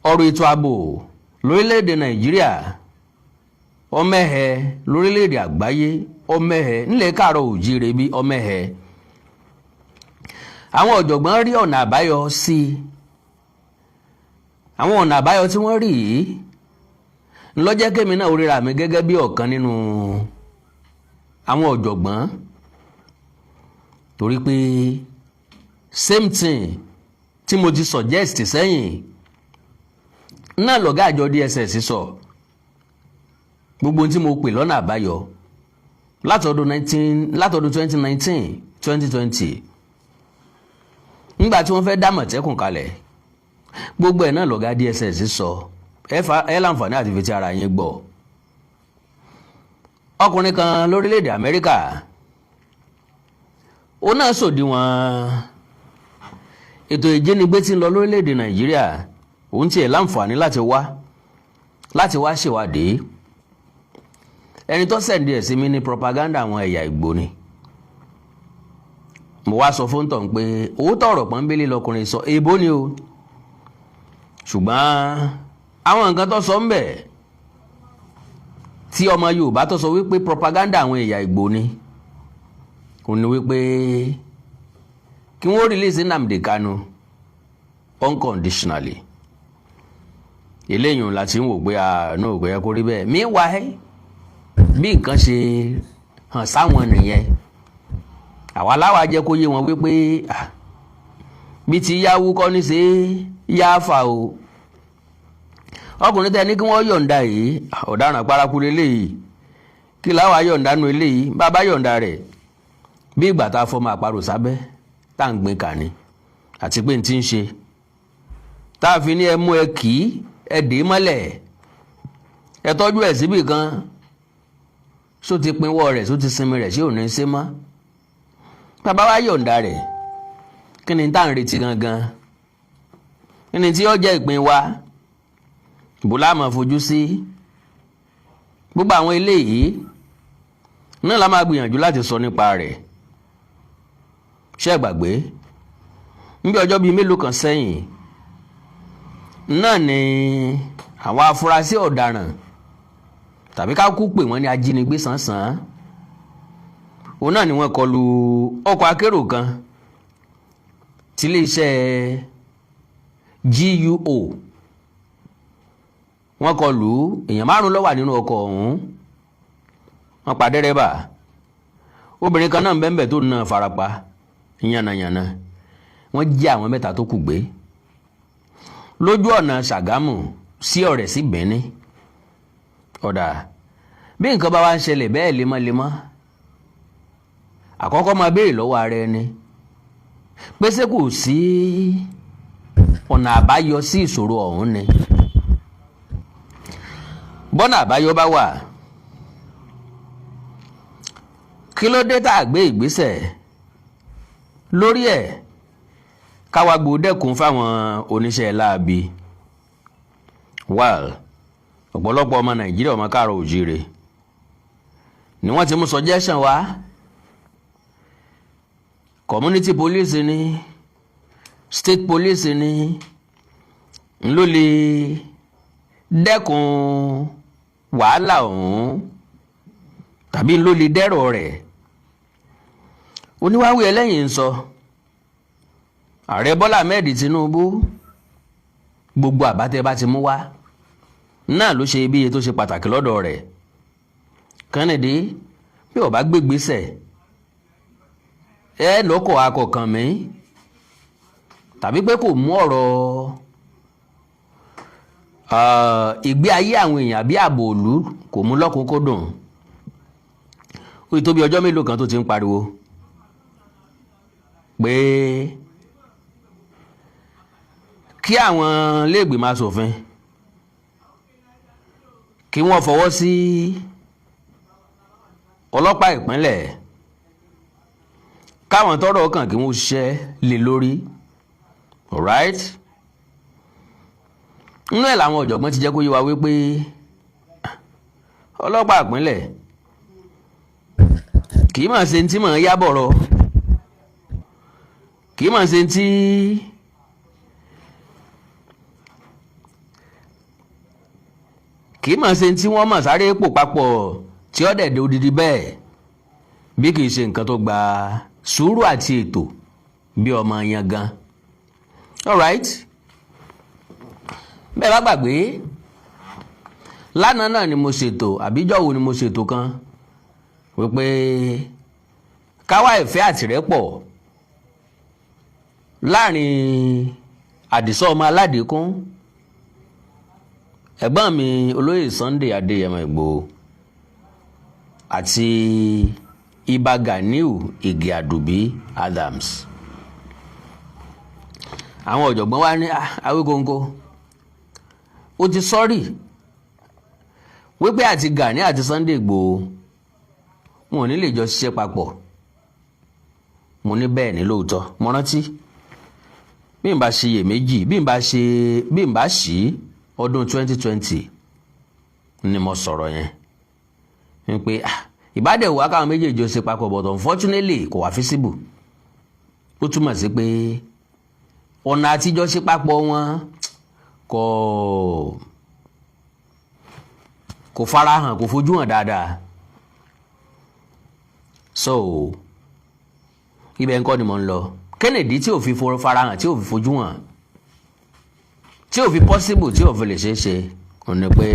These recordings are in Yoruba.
Ọ̀rọ̀ ètò ààbò lórílẹ̀‐èdè Nàìjíríà ọmẹ́hẹ, lórílẹ̀‐èdè àgbáyé ọmẹ́hẹ, nílẹ̀ káàárọ̀ òjíire bí ọmẹ́hẹ. Àwọn ọ̀jọ̀gbọ́n rí ọ̀nà àbáyọ sí i. Àwọn ọ̀nà àbáyọ tí wọ́n rí yìí ńlọ́jẹ́ kémi náà ríra mi gẹ́gẹ́ bí ọ̀kan nínú àwọn ọ̀jọ̀gbọ́n, torí pé same thing tí mo ti suggest sẹ́yìn náà lọ̀gá àjọ DSS sọ. Gbogbo tí mo pè lọ́nà àbáyọ látọdún 19, látọdún 2019, 2020, nígbà tí wọ́n fẹ́ dá Àmọ̀tẹ́kùn kalẹ̀, gbogbo ẹ̀ náà lọ̀gá DSS sọ. Ẹ láǹfààní àti fi ti ara yín gbọ́. Ọkùnrin kan lórílẹ̀‐èdè Amẹ́ríkà, ó náà sòdiwọ̀n ètò ìjínigbé tí ń lọ lórílẹ̀‐èdè Nàìjíríà. Òun tiẹ̀ láǹfààní láti wá ṣèwádìí. Ẹni tó send ẹ̀ sí mi ní propaganda àwọn ẹ̀yà Ìgbò ni. Mo wá sọ fún tọ̀hún pé òótọ́ ọ̀rọ̀ pọ́nbélé lọkùnrin sọ, èèbó ni o, ṣùgbọ́n àwọn nǹkan tó sọ ń bẹ̀ tí ọmọ Yorùbá tó sọ wípé propaganda àwọn ẹ̀yà Ìgbò ni, òun ni wípé kí wọ́n release Nnamdi Kanu unconditionally. Eléyìí la ti ń wò pé àánú òkè yẹ kó rí bẹ́ẹ̀. Meanwhile, bí nǹkan ṣe hàn sáwọn nìyẹn, àwa láwa jẹ́ kó yé wọn wípé bí ti yáwó kọ́ ní ṣe yá fà o. Ọkùnrin tẹ ní kí wọ́n yọ̀ǹda yìí, ọ̀daràn paraku lélẹ́yìí. Kí láwa yọ̀ǹda nu eléyìí? Bá a bá yọ̀ǹda rẹ̀, bí ìgbà tá a fọmọ àparò sábẹ́ tá à ń gbin kàní àti pé n ti ń ṣe tá a fi ní ẹ mú ẹ kì í, ẹ dè é mọ́lẹ̀, ẹ tọ́jú ẹ̀ síbì kan, só ti pinwọ́ rẹ̀, só ti sinmi rẹ̀, ṣé ò ní ṣe mọ́? Bàbá wa yọ̀ǹda rẹ̀, kí ni tá à ń retí gangan? Kí ni tí ó jẹ́ ìpín wa? Bó la máa fojú sí? Gbogbo àwọn eléyìí náà la máa gbìyànjú láti sọ nípa rẹ̀. Ṣé ẹ gbàgbé, níbi ọjọ́ bíi mélòó kan sẹ́yìn náà ni àwọn afurasí ọ̀daràn, tàbí ká kú pè wọ́n ní ajínigbé sánsan, òun náà ni wọ́n kọlu ọkọ̀ akérò kan tí iléeṣẹ́ GUO. Wọ́n kọlù, èèyàn márùn ló wà nínú ọkọ̀ ọ̀hún. Wọ́n pa dẹ́rẹ́bà. Obìnrin kan náà bẹ́ẹ̀ tó náà farapa yànnàyànnà. Wọ́n jí àwọn mẹ́ta tó kù gbé lójú ọ̀nà Ṣàgámù sí Ọ̀rẹ́ sí Benin. Ọ̀dà bí nǹkan bá wá ń ṣẹlẹ̀ bẹ́ẹ̀ lemọ́lemọ́, àkọ́kọ́ máa béèrè lọ́wọ́ ara ẹni pé ṣé kò sí ọ̀nà àbáyọ sí ìṣòro ọ̀hún ni? Bọ́nà àbáyọ bá wà, kí ló dé tá a gbé ìgbésẹ̀ lórí ẹ̀, káwa gbòdẹ́kun fáwọn oníṣẹ́ láabi? Well, ọ̀pọ̀lọpọ̀ ọmọ Nàìjíríà, ọmọ káàrọ̀ òjíire ni wọ́n ti mú suggestion wá. Community police ni, state police ni, ń ló lè dẹ́kun wàhálà ọ̀hún tàbí ń ló lè dẹ́rọ̀ rẹ̀. Oníwáwí ẹlẹ́yìn ń sọ, Ààrẹ Bọ́lá Ahmed Tinubu, gbogbo àbátẹ́ bá ti mú wá náà ló ṣe iyebíye, tó ṣe pàtàkì lọ́dọ̀ rẹ̀. Kennedy, bí ó bá gbégbèsè ẹ lọ́kọ̀ akọ̀kàn mi, tàbí pé kò mú ọ̀rọ̀ ìgbé ayé àwọn èèyàn àbí ààbò òlú kò mú lọ́kùnkúndùn. Ó tó bí ọjọ́ mélòó kan tó ti ń pariwo pé kí àwọn iléègbìmọ̀ asòfin kí wọ́n fọwọ́ sí ọlọ́pàá ìpínlẹ̀, káwọn tọ́rọ̀ kàn kí wọ́n ṣiṣẹ́ lé lórí. Alright, nínú ẹ̀ làwọn ọ̀jọ̀gbọ́n ti jẹ́ kó yé wa wípé ọlọ́pàá ìpínlẹ̀ kì í mà ṣe tí mò ń yá bọ̀rọ̀, kì í mà ṣe tí Kì í mọ̀ ṣe tí wọ́n mọ̀ sáré pò papọ̀ tí ó dẹ̀ dé odidi bẹ́ẹ̀, bí kì í ṣe nǹkan tó gba sùúrù àti ètò bí ọmọ yẹn gan. Alright, bẹ́ẹ̀ bá gbàgbé, lánàá náà ni mo ṣètò, àbíjọ́ wo ni mo ṣètò kan wípé káwá ìfẹ́ àtìrẹ́pọ̀ láàrin Àdìsá ọmọ aládìkún, ẹ̀gbọ́n mi olóyè Sunday Adéyẹmọ Ìgbòho, àti Ìbà Ganiu Ìgè Àdùbí Adams. Àwọn ọ̀jọ̀gbọ́n wa ní Awíkonko, ó ti sọ́rí wípé àti Gani àti Sunday Ìgbòho wọn ò ní lè jọ ṣiṣẹ́ papọ̀. Mo ní bẹ́ẹ̀ ní lóòótọ́. Mo rántí, bí n bá ṣe iyèméjì, bí n bá ṣe bí n bá ṣí, ọdún 2020 ni mo sọ̀rọ̀ yẹn wípé ìbádẹ́wò wá káwọn méjèèjì ó ṣe papọ̀, but unfortunately kò wá feasible. Ó túmọ̀ sí pé ọ̀nà àtijọ́ ṣe papọ̀ wọn kò farahàn, kò fojú hàn dáadáa. So ibẹ̀ ńkọ́ ni mò ń lọ. Kennedy tí ò fi farahàn, tí ò fi fojú hàn, tí ò fi possible, tí ò fi lè ṣeé ṣe, ò ní pé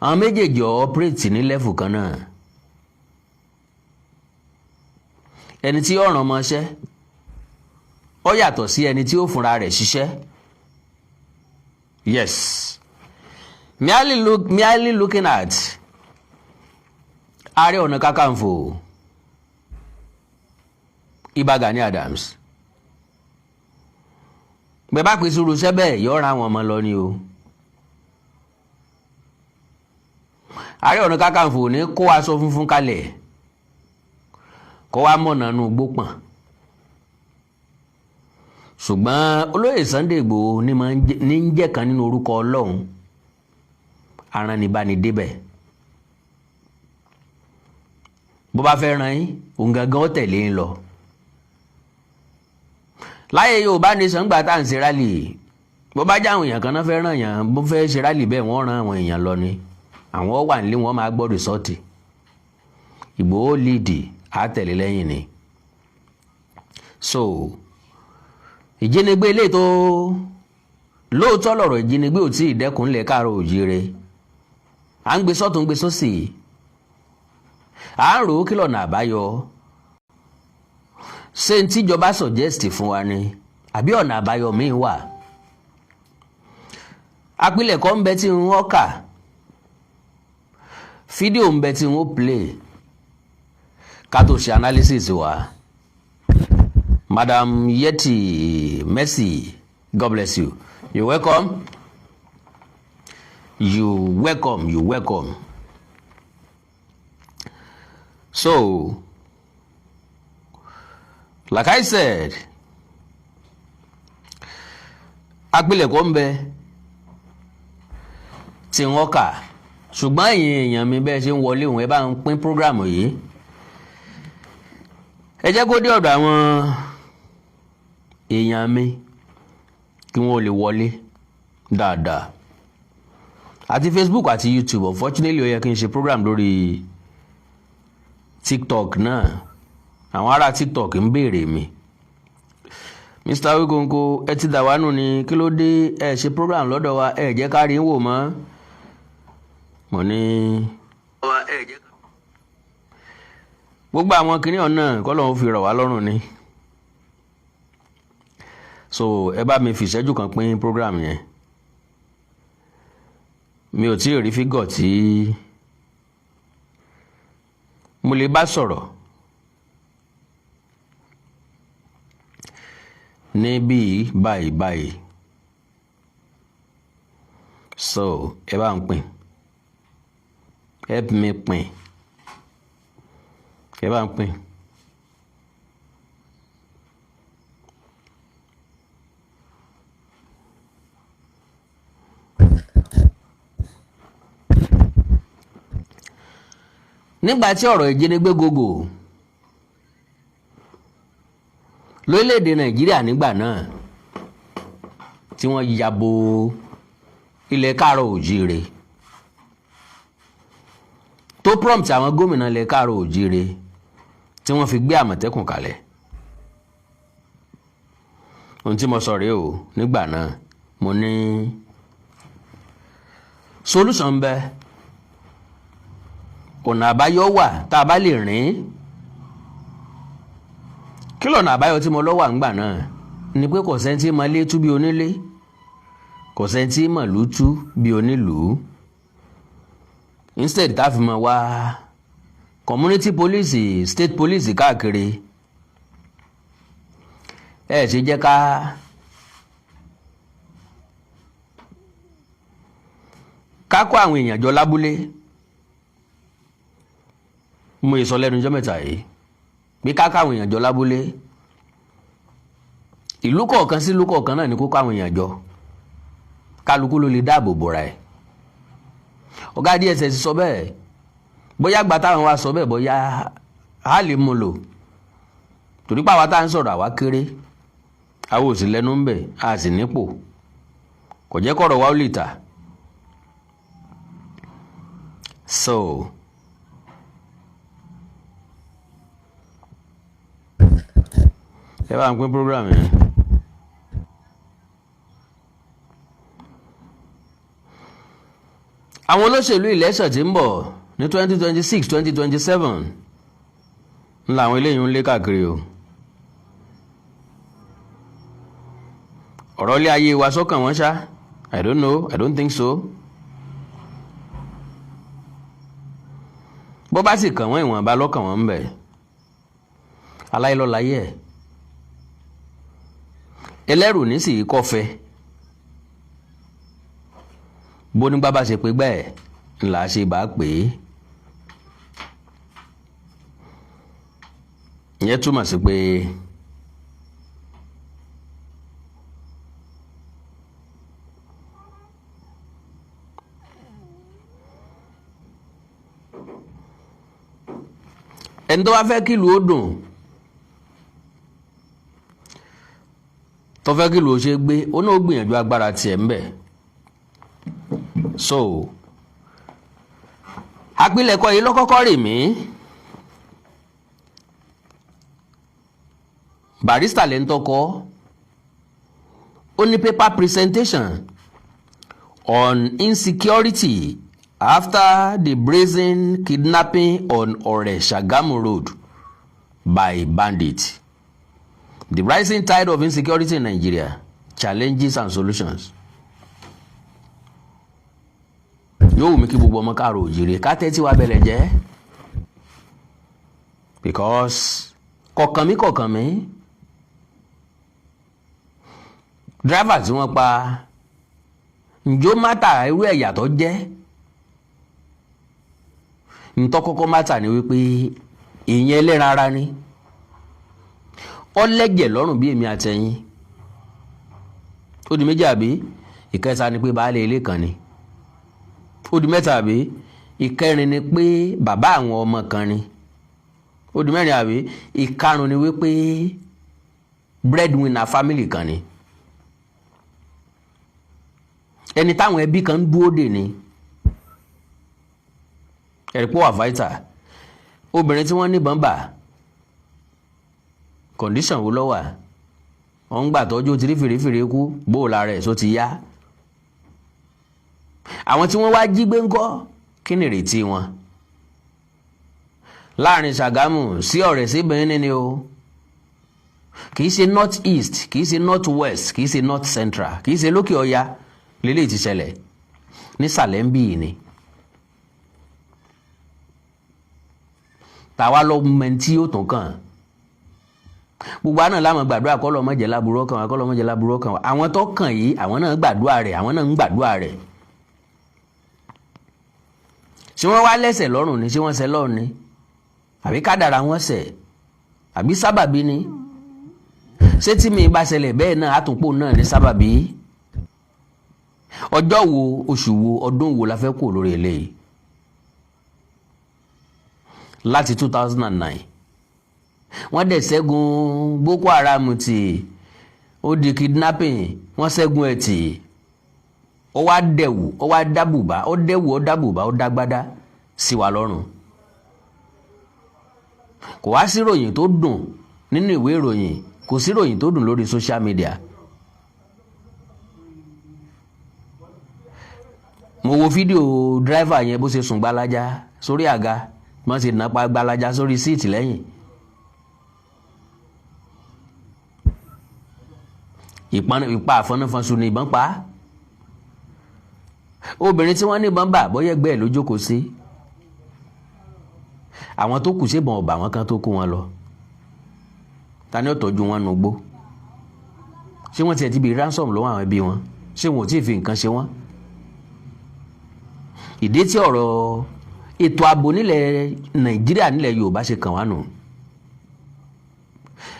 àwọn méjèèjì operate ní level kan náà. Ẹni tí ó ràn ọmọṣẹ́ ó yàtọ̀ sí ẹni tí ó fúnra rẹ̀ ṣiṣẹ́. Yes, merely looking at Ààrẹ Ọ̀nà Kakanfò Ìbà Gani Adams, bẹ́ẹ̀ bá pèsè irúṣẹ́ bẹ́ẹ̀, yọ̀ọ́ ra àwọn ọmọ lọ ni o. Ààrẹ Ọ̀nà Kakanfò ní kó aṣọ funfun kalẹ̀ kó wá mọ̀nà nù gbópọ̀n, ṣùgbọ́n olóyè Sunday Igboho ní ń jẹ́ kan nínú orúkọ Ọlọ́run aránibánidébẹ̀. Bó bá fẹ́ ràn yín, òun gangan ó tẹ̀lé ń lọ. Láyé Yorùbá Nation gbà tá à ń ṣe rálì, bó bá jẹ́ àwọn èèyàn kan náà fẹ́ ràn yàn, bó fẹ́ ṣe rálì bẹ́ẹ̀, wọ́n ràn àwọn èèyàn lọ ni. Àwọn wà nílé, wọn máa gbọ́ rìsọ́ọ̀tì. Ìgbòho líìdì, á tẹ̀lé lẹ́yìn ni. So ìjínigbé ilé tó lóòótọ́ lọ̀rọ̀ ìjínigbé ò tí ì dẹ́kun lẹ̀ káàárọ̀ òjíire. À ń gbé sọ́tún, gbé sósì, à ń rò ó kí lọ́nà àbáyọ. Ṣé n tíjọba suggest fún wa ni, àbí ọ̀nà àbáyọ míì wà? Àpilẹ̀kọ ń bẹ tí ń wọ́n kà, fídíò ń bẹ tí ń wọ́n play ká tó ṣe analysis wa. Madam Yeti Mercy, God bless you. You welcome, you welcome, you welcome. So like I said, àpilẹ̀kọ ń bẹ tí wọ́n kà, ṣùgbọ́n ẹ̀yin èèyàn mi, bẹ́ẹ̀ ṣe ń wọlé òun, ẹ bá ń pín program yìí, ẹ jẹ́ kó dé ọ̀dọ̀ àwọn èèyàn mi kí wọ́n lè wọlé dáadáa, àti Facebook àti YouTube. Unfortunately, ó yẹ kí n ṣe program lórí TikTok náà. Àwọn ará TikTok ń béèrè mi. Mr. Wikonko, ẹ ti dà wá nù ni, kí ló dé? Ẹ ṣe program lọ́dọ̀ wa, ẹ jẹ́ ká rí ń wò mọ́. Mo ní gbogbo àwọn kinní ọ̀nà kọ́ lóun fi rọ̀ wá lọ́rùn ni. So ẹ bá mi fi ìṣẹ́jú kan pín program yẹn. Mi ò tí ì rí fígọ̀ tí mo lè bá sọ̀rọ̀ níbí báyìí báyìí. So ẹ bá ń pín, help me pín, ẹ bá ń pín. Nígbà tí ọ̀rọ̀ ìjínigbé gògò lórílẹ̀‐èdè Nàìjíríà nígbà náà, tí wọ́n ya bo ilẹ̀ káàárọ̀ òjíire, Tó prompt àwọn gómìnà ilẹ̀ káàró òjíire tí wọ́n fi gbé Àmọ̀tẹ́kùn kalẹ̀. Ohun tí mo sọ rèé o nígbà náà, mo ní solution ń bẹ, ọ̀nà àbáyọ wà tá a bá lè rìn. Kí lọ̀nà àbáyọ tí mo lọ wà ńgbà náà ni pé kò sẹ́ni tí mo lé tú bí onílé, kò sẹ́ni tí màlúù tú bí onílùú. Instead tá a fi mọ̀ wá community police, state police káàkiri, ẹ ṣe jẹ́ ká kó àwọn èèyàn jọ lábúlé. Mo sọ lẹ́nu ọjọ́ mẹ́ta yìí pé ká kó àwọn èèyàn jọ lábúlé, ìlú kọ̀ọ̀kan sí ìlú kọ̀ọ̀kan náà ni kó kó àwọn èèyàn jọ, kálukú ló lè dáàbò bòra ẹ̀. Ọ̀gá DSS sọ bẹ́ẹ̀, bóyá gba táwọn wa sọ bẹ́ẹ̀, bóyá a lè mú lò, torí pé àwa tá à ń sọ̀rọ̀, àwa kéré, àwa ò sì lẹ́nu ń bẹ̀, a sì nípò, kò jẹ́ kọ̀rọ̀ wa ó lè tà. So ẹ bá ń pín program yẹn. Àwọn olóṣèlú election tí ń bọ̀ ní 2026, 2027 ń làwọn eléyìí ń lé káàkiri o. Ọ̀rọ̀ ilé ayé wa sọ́kàn wọn ṣá? I don't know, I don't think so. Bó bá sì kàn wọ́n, ìwọ̀nba lọ́kàn wọn ń bẹ̀. Aláìlọ́láyé ẹ̀ ẹlẹ́rù ní sì kọ́fẹ́ bónígbà bá ṣe pé gbẹ́ ńlá ṣe bá pè é. Ìyẹn túmọ̀ sí pé ẹni tó bá fẹ́ kí ìlú ó dùn, tó fẹ́ kí ìlú ó ṣe gbé, ó náà ó gbìyànjú agbára tiẹ̀ ń bẹ̀. So àpilẹ̀kọ yìí ló kọ́kọ́ rè mí. Barrister lè ń tọkọ, ó ní paper presentation on insecurity after the brazen kidnapping on Ore Shagamu Road by bandits, the rising tide of insecurity in Nigeria, challenges and solutions. Yóò wù mí kí gbogbo ọmọ káàró òjìrè ká tẹ́tí wa bẹ̀lẹ̀ jẹ́, because kọ̀ọ̀kan mi, kọ̀ọ̀kan mi, driver tí wọ́n pa, ǹjọ́ matter irú ẹ̀yà tó jẹ́? Ntọ́ kọ́kọ́ matter ni wípé ìyẹn ẹlẹ́ran ara ni, ọlẹ́jẹ̀ lọ́rùn bí èmi àtẹ̀yìn. Ó di méjì, àbí? Ìkẹta ni pé baálé ilé kan ni. Ó di mẹ́ta, àbí? Ìkẹrin ni pé bàbá àwọn ọmọ kan ni. Ó di mẹ́rin, àbí? Ìkarùn ni wípé breadwinner family kan ni, ẹni táwọn ẹbí kan ń dúró dè ní ẹ̀rí pọ̀ wà vital. Obìnrin tí wọ́n níbọn bà, condition wo ló wà? Wọ́n ń gbà tọ́jú tí rí fèrèfèrè kú, bó o lára ẹ̀ só ti yá. Àwọn tí wọ́n wá jí gbé ńkọ́? Kí ni ìrètí wọn? Láàrin Ṣàgámù sí Ọ̀rẹ́ sí Benin ni o. Kì í ṣe North East, kì í ṣe North West, kì í ṣe North Central, kì í ṣe lókè ọya lélẹ́yìí ti ṣẹlẹ̀, nísàlẹ̀ ń bì í ni. Tàwa lọ mẹ́ntì yóò tún kàn. Gbogbo àná láwọn gbàdúrà kọ́ lọ́mọ jẹ́ láburú ọkàn wa, kọ́ lọ́mọ jẹ́ láburú ọkàn wa. Àwọn tó kàn yìí, àwọn náà gbàdúrà rẹ̀, àwọn náà ń gbàdúrà rẹ̀. Ṣé wọ́n wá lẹ́sẹ̀ lọ́rùn ni? Ṣé wọ́n ṣẹ̀ lọ́rùn ni, àbí kádàrá wọn ṣẹ̀, àbí sábàbí ni? Ṣé tí mi bá ṣẹlẹ̀ bẹ́ẹ̀ náà, àtúnpò náà ní sábàbí? Ọjọ́ wo, oṣù wo, ọdún wo la fẹ́ kú lórí eléyìí? Láti 2009 wọ́n dẹ̀ ṣẹ́gun Boko Haram tì, ó di kidnapping, wọ́n ṣẹ́gun ẹ̀ tì, ó wá dẹ̀wù, ó wá dábùbá, ó dẹ̀wù, ó dábùbá, ó dágbádá sí wa lọ́rùn. Kò wá sí ìròyìn tó dùn nínú ìwé ìròyìn, kò sí ìròyìn tó dùn lórí social media. Mo wo fídíò driver yẹn bó ṣe sùn gbalaja sórí àga, wọ́n sì nàpa gbalaja sórí seat lẹ́yìn. Ìpa àfọnáfọnṣu ni ìbọn pa á. Obìnrin tí wọ́n níbọn bà, bóyá ẹgbẹ́ ẹ̀ ló jókòó sí. Àwọn tó kù ṣèbọn ọ̀bà wọn kan tó kó wọn lọ. Ta ni ó tọ́jú wọn nugbó? Ṣé wọ́n tiẹ̀ ti bí ransom lọ́wọ́ àwọn ẹbí wọn? Ṣé wọn ò tí ì fi nǹkan ṣe wọ́n? Ìdí tí ọ̀rọ̀ ètò ààbò nílẹ̀ Nàìjíríà, nílẹ̀ Yorùbá ṣe kàn wá nù.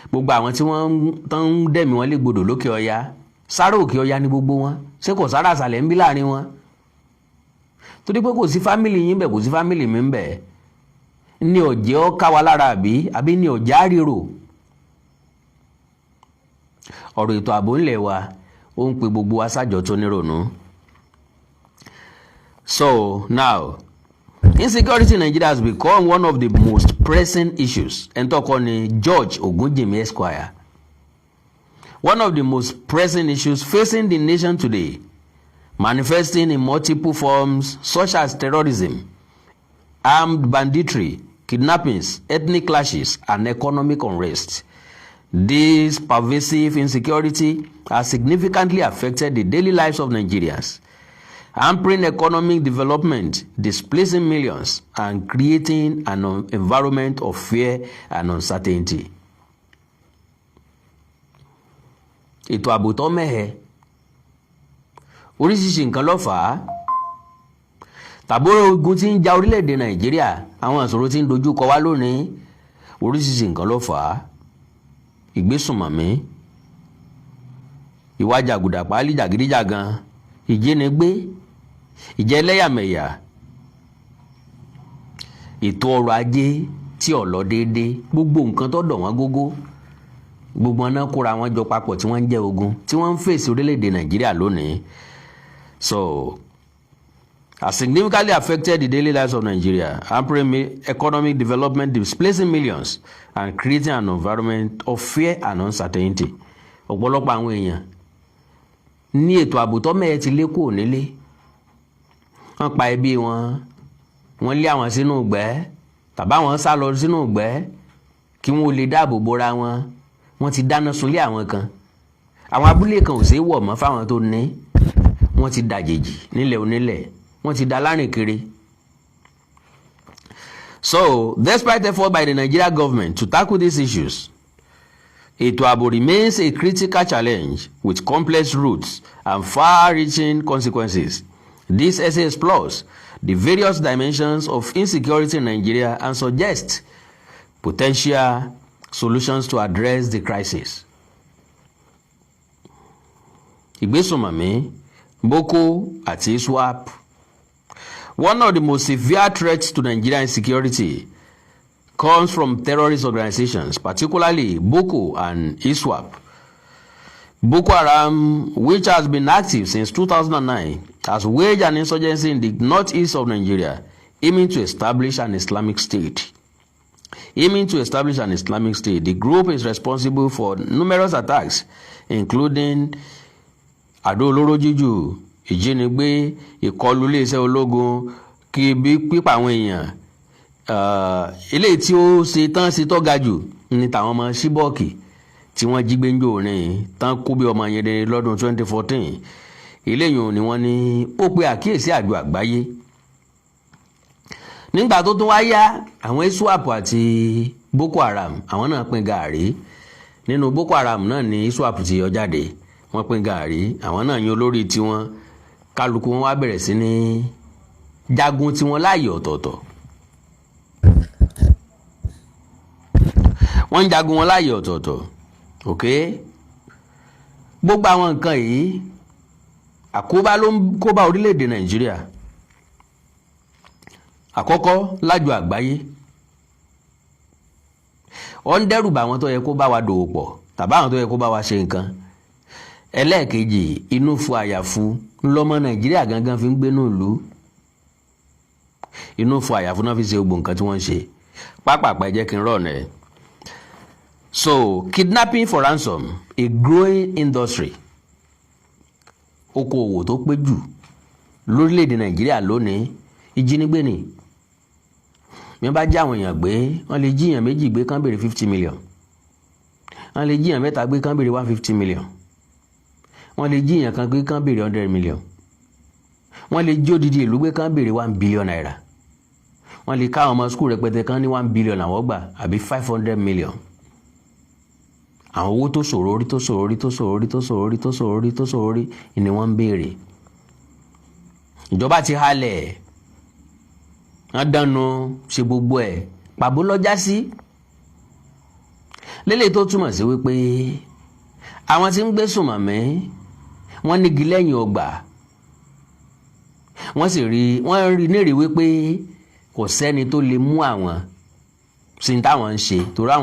Gbogbo àwọn tí wọ́n tán ń dẹ̀mí wọn légbodò lókè ọya, sára òkè ọya ní gbogbo wọn. Ṣé kò sára àṣàlẹ̀ ń bí láàrin wọn? Torí pé kò sí family yín bẹ̀, kò sí family mi ń bẹ̀, ní ọ̀jẹ̀ ọ́ ká wa lára, àbí ní ọ̀jẹ̀ àríro. Ọ̀rọ̀ ètò ààbò ńlẹ̀ wa, ó ń pe gbogbo wa sájọ tó nírònú. So now, insecurity in Nigeria has become one of the most pressing issues. Ẹni tó kọ ni George Ogunjimi Esquire. One of the most pressing issues facing the nation today, manifesting in multiple forms such as terrorism, armed banditry, kidnappings, ethnic clashes, and economic unrest. This pervasive insecurity has significantly affected the daily lives of Nigerians, hampering economic development, displacing millions, and creating an environment of fear and uncertainty. Ètò ààbò tó mẹ́hẹ, oríṣiríṣi nǹkan ló fà á. Tàbí ogun tí ń ja orílẹ̀-èdè Nàìjíríà, àwọn ìṣòro tí ń dojú kọ wá lónìí, oríṣiríṣi nǹkan ló fà á. Ìgbésùnmọ̀mí, ìwà jàgùdà páálí, jàgídíjàgan, ìjínigbé, ìjẹlẹ́yàmẹ̀yà, ètò ọrọ̀ ajé tí ò lọ déédéé, gbogbo nǹkan tó dọ̀ wọ́n gógó, gbogbo wọn náà kóra wọn jọ papọ̀ tí wọ́n ń jẹ́ ogun tí wọ́n ń fèsì orílẹ̀-èdè Nàìjíríà lónìí. So has significantly affected the daily lives of Nigeria, hampering economic development, displacing millions, and creating an environment of fear and uncertainty. Ọ̀pọ̀lọpọ̀ àwọn èèyàn ní ètò ààbò tó mẹ́ẹ̀ ti lé kúrò nílé. Wọ́n pa ẹbí wọn, wọ́n lé àwọn sínú ìgbẹ́, tàbí àwọn sá lọ sínú ìgbẹ́ kí wọ́n lè dáàbò bora wọn. Wọ́n ti dáná sunlé àwọn kan. Àwọn abúlé kan ò ṣeé wọ̀ mọ́ fáwọn tó ní. Wọ́n ti dàjèjì nílẹ̀ onílẹ̀, wọ́n ti da lárìn kiri. So, despite effort by the Nigeria government to tackle these issues, ètò ààbò remains a critical challenge with complex roots and far-reaching consequences. This essay explores the various dimensions of insecurity in Nigeria and suggests potential solutions to address the crisis. Ìgbésùnmọ̀mí, Boko àti ISWAP. One of the most severe threats to Nigerian insecurity comes from terrorist organizations, particularly Boko and ISWAP. Boko Haram, which has been active since 2009, has waged an insurgency in the northeast of Nigeria, aiming to establish an Islamic State. Aiming to establish an Islamic State, the group is responsible for numerous attacks, including àdó olóró jíjù, ìjínigbé, ìkọlù iléeṣẹ́ ológun, kí bí pípa àwọn èèyàn. Eléyìí tí ó ṣe tán ṣe tó ga jù ní tàwọn ọmọ Chibok tí wọ́n jí gbé ń jò ní tán kó bí ọmọ yẹn dé lọ́dún 2014. Eléyìí ni wọ́n ní ó pe àkíyèsí àjọ àgbáyé. Nígbà tó tún wá yá, àwọn ISWAP àti Boko Haram, àwọn náà pín gàárì. Nínú Boko Haram náà ní ISWAP ti yọ jáde. Wọ́n pín gàárì, àwọn náà yan olórí tiwọn, kálukú wọn wá bẹ̀rẹ̀ sí ní jagun tiwọn láàyè ọ̀tọ̀ọ̀tọ̀. Wọ́n ń jagun wọn láàyè ọ̀tọ̀ọ̀tọ̀. Ok, gbogbo àwọn nǹkan yìí, àkóbá ló ń kóbá orílẹ̀-èdè Nàìjíríà. Àkọ́kọ́, lájọ àgbáyé, ó ń dẹ́rù bá àwọn tó yẹ kó bá wa dòwò pọ̀ tàbí àwọn tó yẹ kó bá wa ṣe nǹkan. Ẹlẹ́ẹ̀kejì, inú fu àyàfu ńlọmọ Nàìjíríà gangan fi ń gbénú ìlú. Inú fu àyàfu náà fi ṣe gbogbo nǹkan tí wọ́n ń ṣe. Pápápá, ẹ jẹ́ kí n rọ̀ ẹ̀. So, kidnapping for ransom, a growing industry. Okòòwò tó pé jù lórílẹ̀‐èdè Nàìjíríà lónìí, ìjínigbé ni. Bí wọ́n bá jí àwọn èèyàn gbé, wọ́n lè jí èèyàn méjì gbé kán béèrè 50 million, wọ́n lè jí èèyàn mẹ́ta gbé kán béèrè 150 million, wọ́n lè jí èèyàn kan gbé kán béèrè 100 million, wọ́n lè jí odidi ìlú gbé kán béèrè ₦1 billion, wọ́n lè ká àwọn ọmọ school rẹpẹtẹ kan ní 1 billion àwọn gbà àbí 500 million. Àwọn owó tó ṣòro rí, tó ṣòro rí, tó ṣòro rí, tó ṣòro rí, tó ṣòro rí, tó ṣòro rí ni wọ́n ń béèrè. Ìjọba ti halẹ̀, wọ́n dánu ṣe gbogbo ẹ̀, pàbó lọ́jà sí lélẹ̀, tó túmọ̀ sí wípé àwọn tí ń gbé sùnmọ̀mí, wọ́n nígi lẹ́yìn ọgbà, wọ́n sì rí, wọ́n rí nírìí wípé kò sẹ́ni tó lè mú àwọn sí ní táwọn ń ṣe torí àwọn.